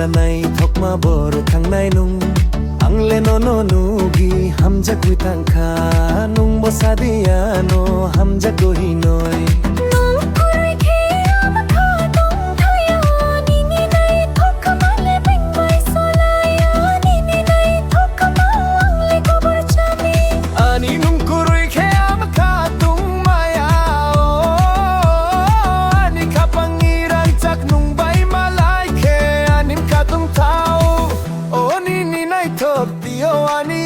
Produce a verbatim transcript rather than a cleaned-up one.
Naithokma bor thangnai nung. Ang le nono nugi hamjagwi tangkha. Nungbo sadi ano hamjagwi hinoi. Nung kwrwi khe ama kha tongthaya. Nini naithokma le bengbai solaya. Nini naithokma ang le kobor chani. Ani nung kwrwi khe ama kha tongmaya o. Ani khapangni rangchak nung bai malai khe ani kha tongthao. O nini naithok tio ani